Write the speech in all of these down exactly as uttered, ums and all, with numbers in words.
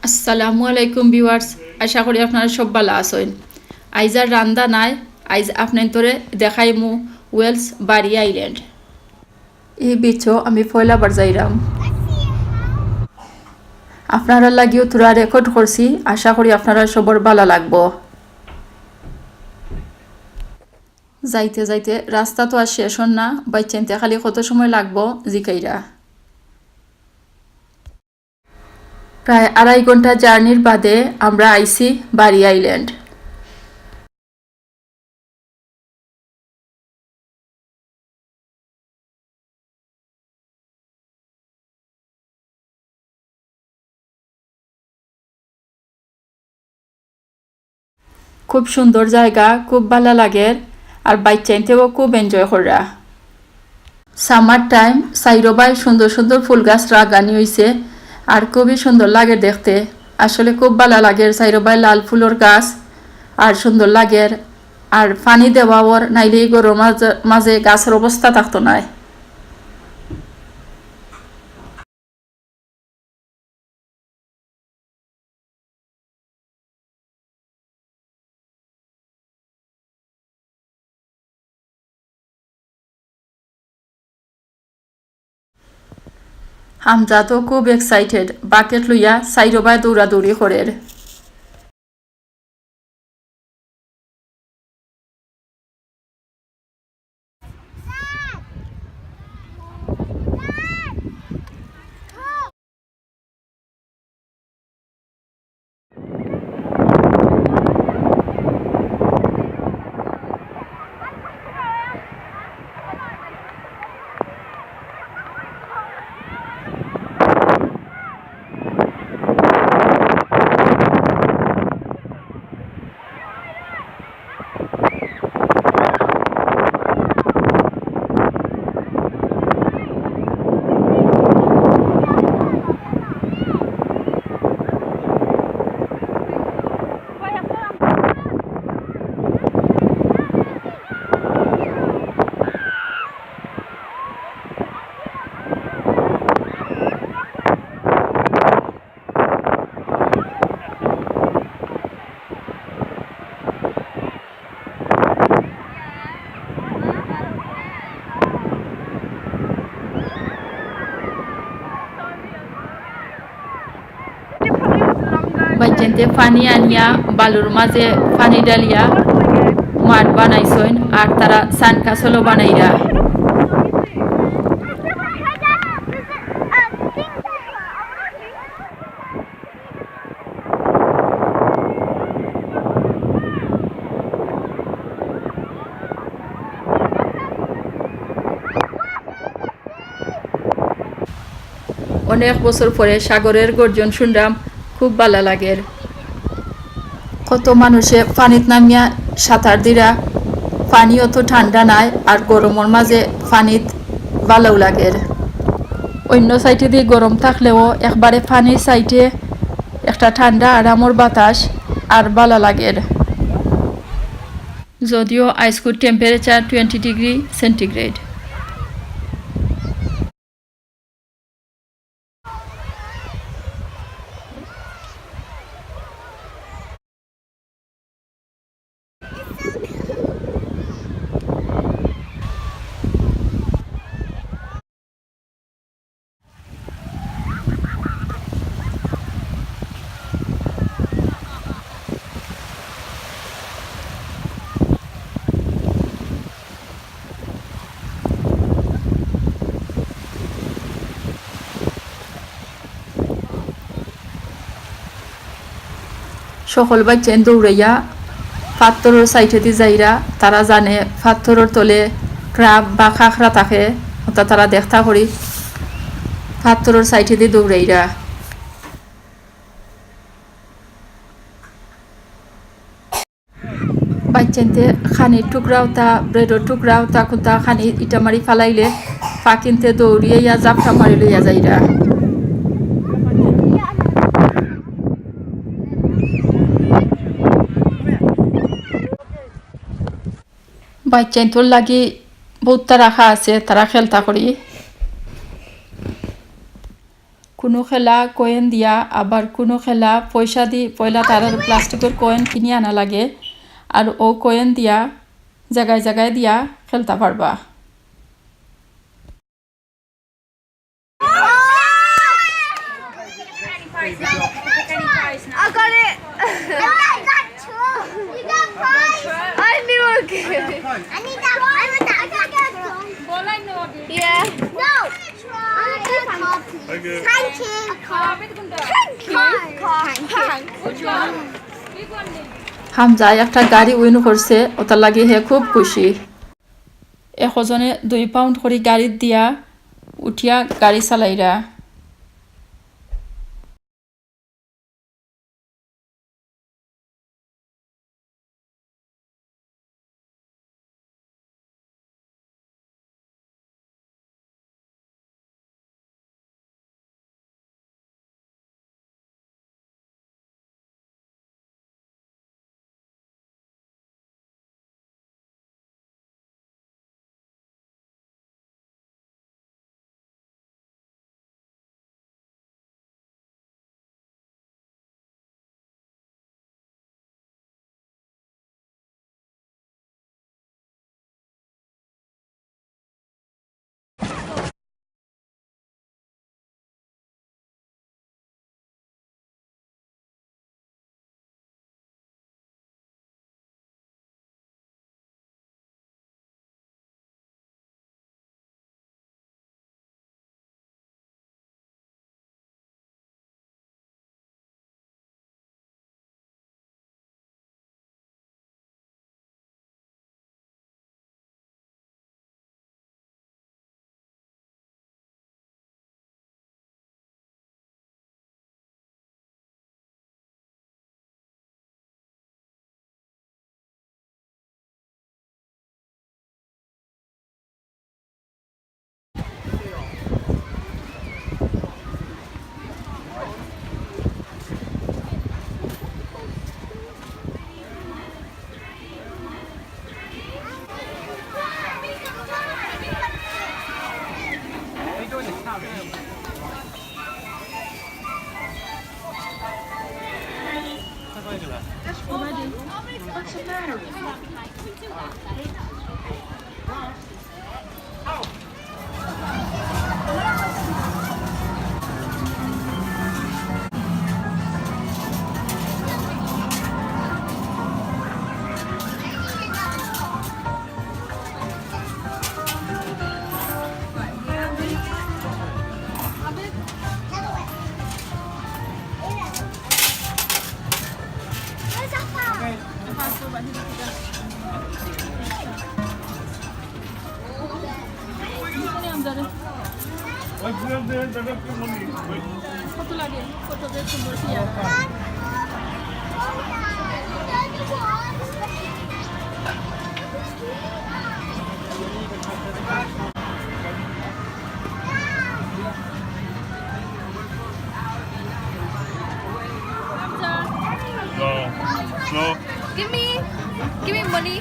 আসসালামু আলাইকুম viewers, আশা করি আপনারা সব ভালা আছইন। আইজ আর রান্দা নাই, আইজ আপনাইন্তরে দেখাইমু ওয়েলস বারি আইল্যান্ড। ই beachও আমি পয়লাবার যাইরাম। আপনারার লাগিও থুড়া record করছি, আশা করি আপনারার সবর ভালা লাগবো। যাইতে যাইতে রাস্তা তো আর শেষ অর না, বাইচ্চাইন্তে খালি কত সময় লাগবো জিকাইরা। প্রায় আড়াই ঘন্টা journeyর বাদে আমরা আইছি বারি আইল্যান্ড। খুব সুন্দর জাগা, খুব ভালা লাগের, আর বাইচ্চাইন্তেও খুব enjoy কররা। Summer time, চাইরোবায় সুন্দর সুন্দর ফুল গাছ লাগানি অইছে, আর খুবই সুন্দর লাগের দেখতে। আসলে খুব ভালা লাগের, চাইরোবায় লাল ফুলর গাছ, আর সুন্দর লাগের, আর পানি দেওয়া অর, নাইলে ই গরমর মাঝে, মাঝে গাছর অবস্থা থাকতো নায়। হামজাদও খুব excited, bucket লইয়া চাইরোবায় দৌড়াদৌড়ি করের। বাইচ্চাইন্তে পানি আনিয়া বালুর মাঝে পানি ঢালিয়া মাঠ বানাইছইন, আর তারা sand castle ও বানাইরা। অনেক বছর পরে সাগরের গর্জন শুনলাম, খুব ভালা লাগের। কত মানুষে পানিত নামিয়া সাঁতার দিরা, পানি অত ঠান্ডা নায়, আর গরমর মাঝে পানিত ভালাও লাগের। অন্য সাইডেদি গরম থাকলেও একবারে পানির সাইডে একটা ঠান্ডা আরামর বাতাস আর ভালা লাগের। যদিও আইজকুর temperature twenty degree centigrade। সকল বাইচ্চাইন দৌড়াইয়া পাথরর সাইডেদি যাইরা, তারা জানে পাথরর তলে crab বা কাঁকড়া থাকে, অতা তারা দেখতা করি পাথরর সাইডেদি দৌড়াইরা। বাইচ্চাইন্তে খানির টুকরা অতা, breadর টুকরা অতা, কুন্তা খানি ইটা মারি ফালাইলে পাকিন্তে দৌড়িয়া ইয়া জাপটা মারি লইয়া যাইরা। বাইচ্চাইন্তর লাগি বউততা রাখা আছে, তারা খেলতা করি। কুনু খেলা coin দিয়া, আবার কুনু খেলা পয়সা দি, পয়লা তারার plastic-র coin কিনি আনা লাগে, আর অউ coin দিয়া জাগায় জাগায় দিয়া খেলতা পারবা। I got it. I knew a game. I need that one. I want that. Yeah. No. I want that card. Thank you. Thank you. Thank you. Which one? হামজায় একটা গাড়ি win করছে, ওটার লাগি হে খুব খুশি। একজনে দুই pound করি গাড়িত দিয়া উঠিয়া গাড়ি চালাইরা। কত লাগে? কত যে সুন্দর chair. No. No. Give me, give me money.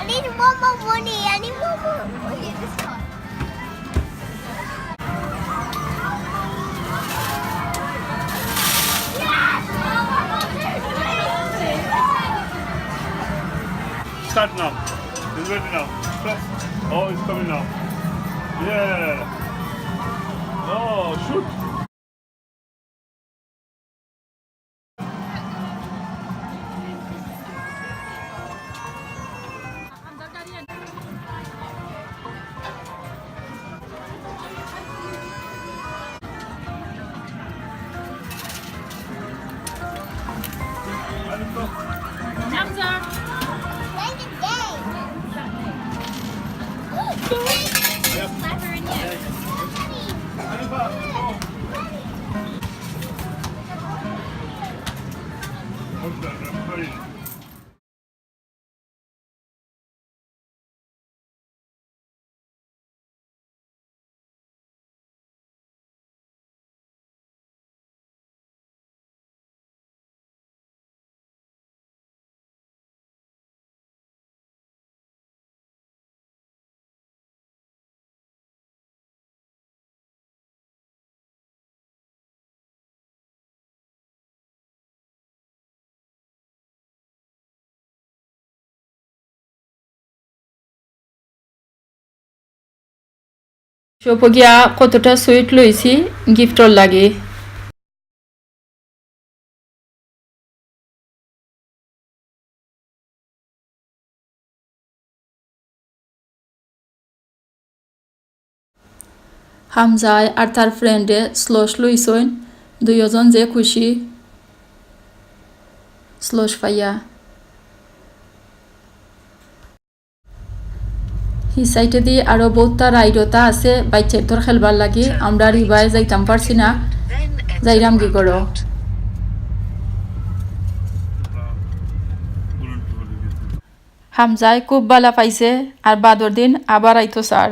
I need one more money. I need one more. Okay, this one. Start now. It's ready now. Press. Oh, it's coming now. Yeah. Oh, shoot. Hamza. Yep. Clap her in here. শপো গিয়া কতটা সুইট লইছি গিফটর লাগি। হামজায় আর তার ফ্রেন্ডে স্লশ লইছইন, দুইওজন যে খুশি স্লশ পাইয়া। হি সাইডেদি আরো বউততা রাইডতা আছে বাইচ্চাইন্তর খেলবার লাগি। আমরা রিবায় যাইতাম পারছি না, যাইরাম কি করো। হামজায় খুব বালা পাইছে, আর বাদর দিন আবার আইতো চার।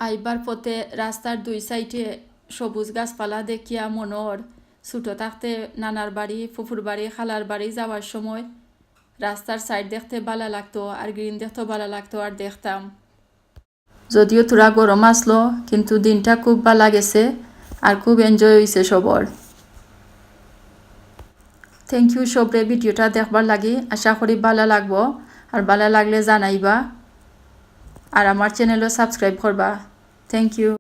আইবার পথে রাস্তার দুই সাইডে সবুজ গাছপালা দেখিয়া মনো অর, ছোটো থাকতে নানার বাড়ি, ফুফুর বাড়ি, খালার বাড়ি যাওয়ার সময় রাস্তার সাইড দেখতে বালা লাগতো, আর গ্রিন দেখতেও বালা লাগতো, আর দেখতাম। যদিও থুড়া গরম আছলো, কিন্তু দিনটা খুব বালা গেছে, আর খুব এনজয় অইছে সবর। Thank you সবরে ভিডিওটা দেখবার লাগি, আশা করি বালা লাগবো, আর বালা লাগলে জানাইবা, আর আমার চ্যানেলও সাবস্ক্রাইব করবা। Thank you।